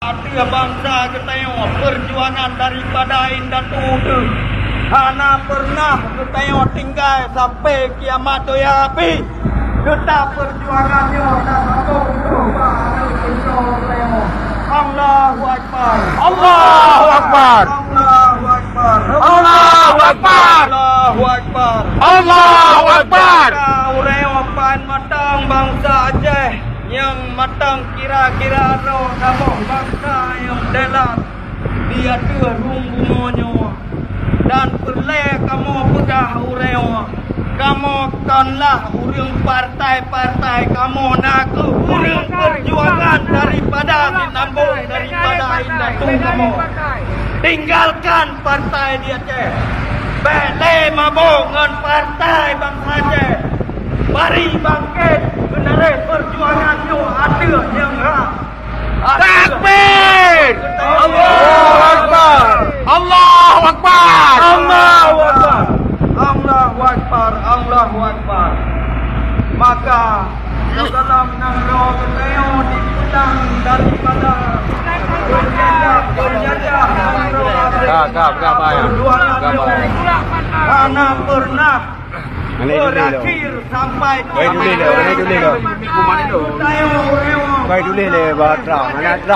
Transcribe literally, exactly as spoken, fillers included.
Ateueh bansa geutanyoe, peujuangan daripada indatu teuh hana peureunah geutanyoe tinggai sampai kiamat donya api. Geutanyoe peujuangan nyoe tasambong troh bak aneuk cucu geutanyoe. Allahu Akbar. Allahu Akbar. Allahu Akbar. Allahu Akbar. Allahu Akbar. Allahu Akbar. Ka ureueng nyoe pan mantong bansa Aceh nyang mantong kira-kira droe kamoe bansa nyang deulat di ateueh rhueng bumoe nyoe. Dan peureulée kamoe peugah ureueng nyoe, kamoe konlah ureueng partai-partai, kamoe na kheueh ureueng peujuangan daripada sinambong daripada indatu kamoe. Tinggalkan partai di Aceh. Bék lé mabök ngon partai bansa Aceh. Mari bangkét, geunaréh peujuangan nyoe ateueh nyang hak. Takbir! Allahu Akbar! Allahu Akbar! Allahu Akbar! Allahu Akbar! Allahu Akbar! Maka dalam nanggroe geutanyoe dipeudang daripada peunjajah-peunjajah nanggroe Gab, gab, gab, ayah. Gab, ayah. Hana pernah Ini dulu, dulu. Berakhir sampai Baik dulu, dulu. Ini dulu, dulu. Baik dulu, dulu. Baik dulu, dulu. Baik dulu, dulu.